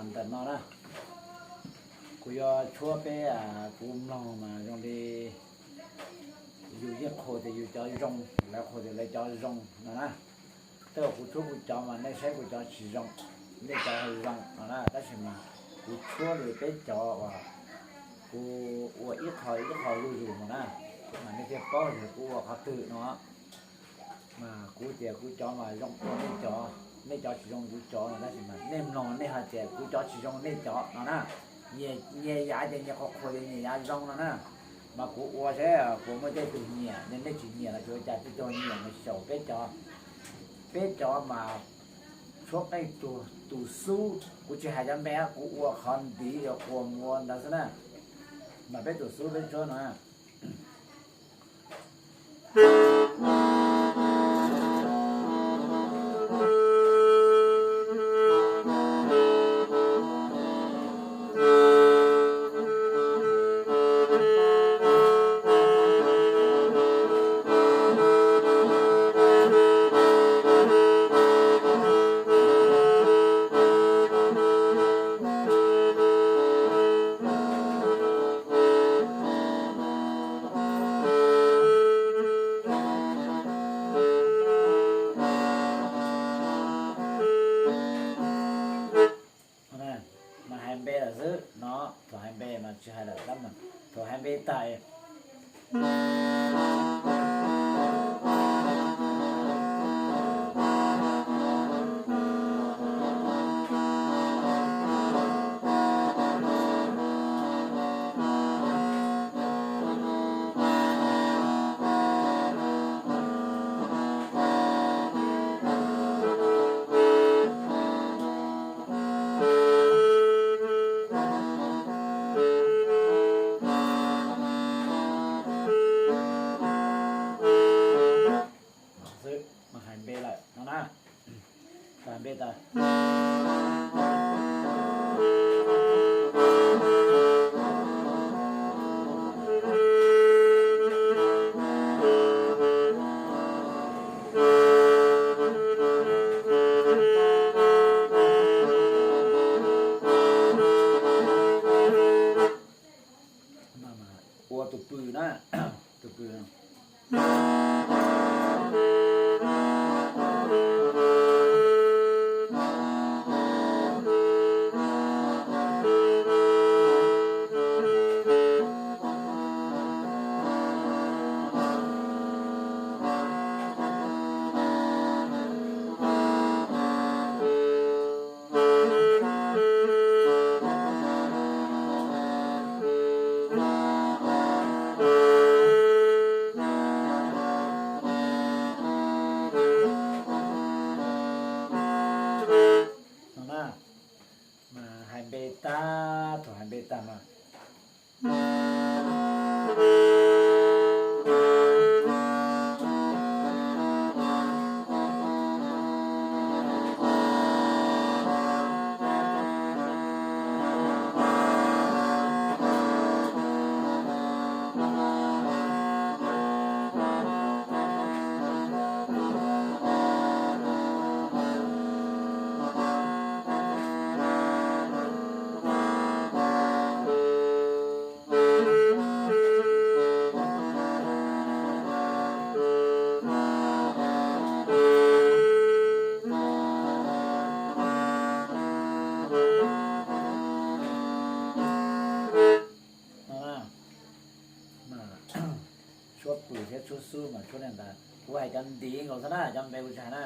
Ntawm no na, kuv yuav tshuab peb, kuv mloog mas zoo li yus yeej qhuas tias yus cov zoo, lawv qhuas tias lawv cov zoo no na. Tej uas kuv tshuab kuv cov mas nej saib kuv cov tsis zoo, nej cov zoo no na, tab sis mas kuv tshuab li peb cov uas kuv ua ib qho ib qho zuj zus no na, mas nej thiaj paub tias kuv ua qhov twg no. Mas kuv tias kuv cov mas zoo dua nej cov, nej cov tsis zoo kuv cov no, tab sis mas nej mloog nej hais tias kuv cov tsis zoo nej cov no na. Nyias yav ces nyias qhuas qhuas tias nyias yav zoo no na. Mas kuv ua seb puas muaj tej tug nyiam, nej tsis nyiam los tsis ua cas, tej tug nyiam mas xyaum peb cov. Peb cov mas tshuab qeej tus xub, kuv tsis hais cov npe, kuv ua qhov ntiv uas quas mus ua ntawd xwb na. Mas peb tus xub peb tshuab no na. Mas hais npe lawm xwb no, thaum hais npe mas tsis hais lawm tab mas thaum hais npe tag xwb, mas hais npe lawm no na. Hais npe tas. Ua tus pw na, tus pw. No na, mas hais npe tag, thaum hais npe tag mas Tshuab pw thiab tshuab xub mas tshuab li ntawd, kuv hais cov ntiv nkaus xwb na, cov npe kuv tsis hais na.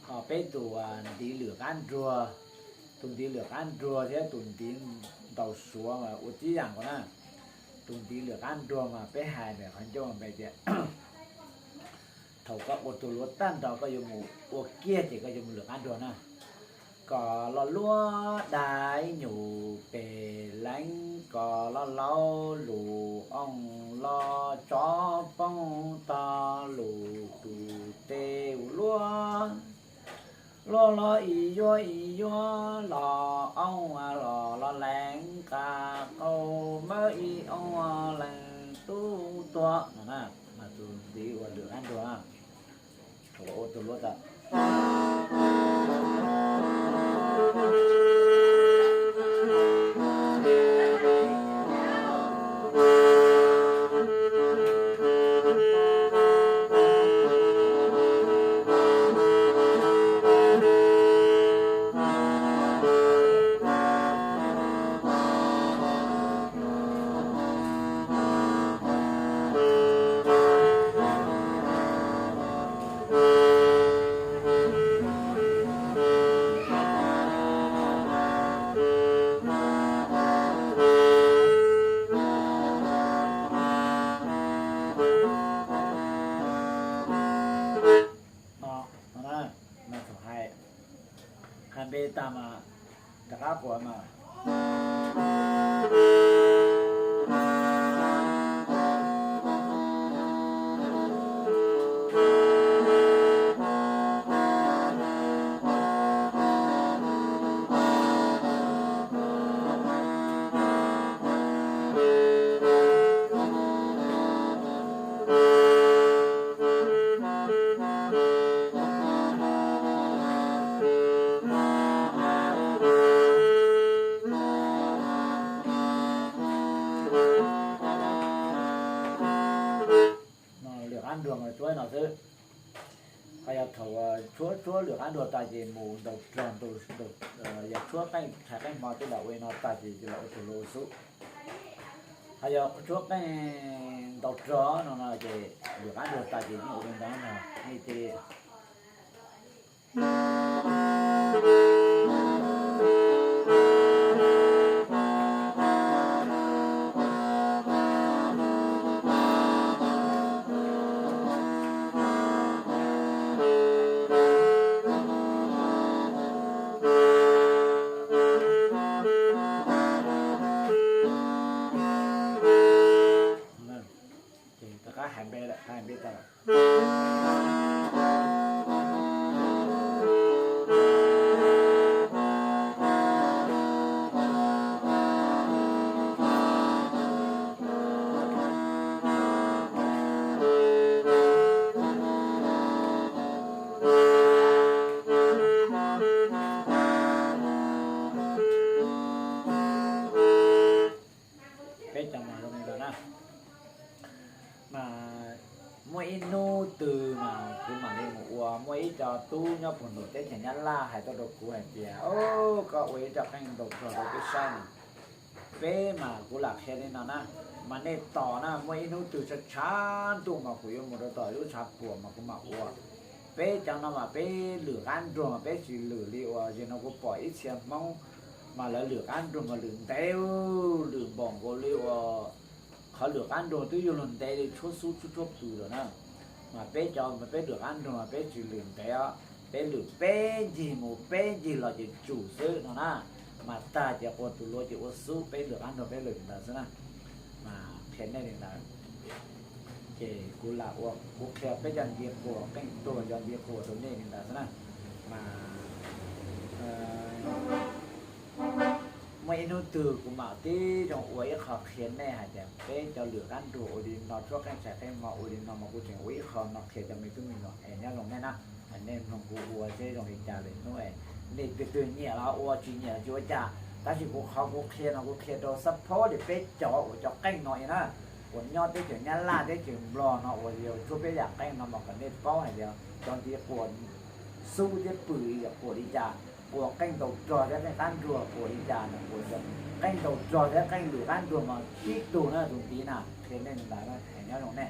Ho peb tus ntiv lwm qab nruag, tus ntiv lwm qab nruag thiab tus ntiv ntaus suav mas ua tib yam nkaus na. Tus ntiv lwm qab nruag mas peb hais ntawm qhov ncauj npe tias thaum koj ua tus luav tag nrho koj yuav mus ua kiag ces koj yuav mus lwm qab nruag na. Koj loj luaj dab nyuj pes leev, koj loj laub lus ooj loj tsov poob tog lus tus tes ua luaj. Luaj los ib yuav ib yuav los ooj los los leev, qab qau mawb ib ooj leev tub tuag no na. Mas tus ntiv uas lwm qab nruag na, thaum ua tus luav tas Npe tag mas rov qab quas mas. Lwm qab nruag mas tshuab no xwb. Ho yog thaum tshuab tshuab lwm qab nruag tas ces mus ntaus rog, yog tshuab qeej rhais qeej hmo twb los ua no tas ces los ua tus hlua ua xub. Ho yog tshuab qeej ntaus rog no no ces lwm qab nruag tas ces yeej ua li ntawd no nej cia li Ces rov qab hais npe lawm, hais npe tas lawm. Peb cov mas zoo li ntawd na. Mas muaj ib hnub twg mas kuv mam li mus ua, muaj ib co tub nyob puag nram teb chaws Nyab Laj hais tuaj rau kuv hais tias, o, koj ua ib co qeej ntaus rog rau peb saib no. Peb mas kuv lam qhia li no na, mas nej tos na, muaj ib hnub twg tshav tshav ntuj mas kuv yuav mus rau tom lub tshav puam mas kuv mam ua. Peb cov no mas peb lwm qab nruag mas peb tsis lwm li uas zaum no kuv pom ib txhia Hmoob mas lawv lwm qab nruag mas lwm ntev, lwm npaum nkaus li uas qhov lwm qab nruag twb yuav luag ntev li tshuab xub tshuab tshuab pw lawm na. Mas peb cov mas peb lwm qab nruag mas peb tsis lwm ntev os, peb lwm peb ncig mus peb ncig los ces tsum xwb no na. Mas tag ces quas tus hlua ces ua xub, peb lwm qab nruag peb lwm li ntawd xwb na. Mas qhia nej li ntawd. Ces kuv lam ua, kuv qhia peb cov nti quas qeej tuag, cov nti quas rau nej li ntawd xwb na. Mas muaj ib hnub twg kuv mam tib zoo ua ib qho qhia nej hais tias peb cov lwm qab nruag ua li no, tshuab qeej rhais qeej hmo ua li no, mas kuv tseem ua ib qho no qhia cov me tub me nyuam es nyob zoo nej na. Nej mloog kuv ua seb zoo li cas lwm hnub, nej twg twg nyiam los ua, tsis nyiam los tsis ua cas. Tab sis kuv qhov kuv qhia no kuv qhia rau xab phob li peb cov uas cov qeej no na, uas nyob teb chaws Nyab Laj teb chaws Nplog no uas yog tshuab peb yam qeej no mas kom nej paub hais tias cov nti quas xub thiab pw quas li cas, quas qeej ntaus rog thiab qeej qab nruag quas li cas no, quas qeej ntaus rog thiab qeej lwm qab nruag mas tib tug na, tus ntiv na, qhia nej li ntawd na, nyob zoo nej.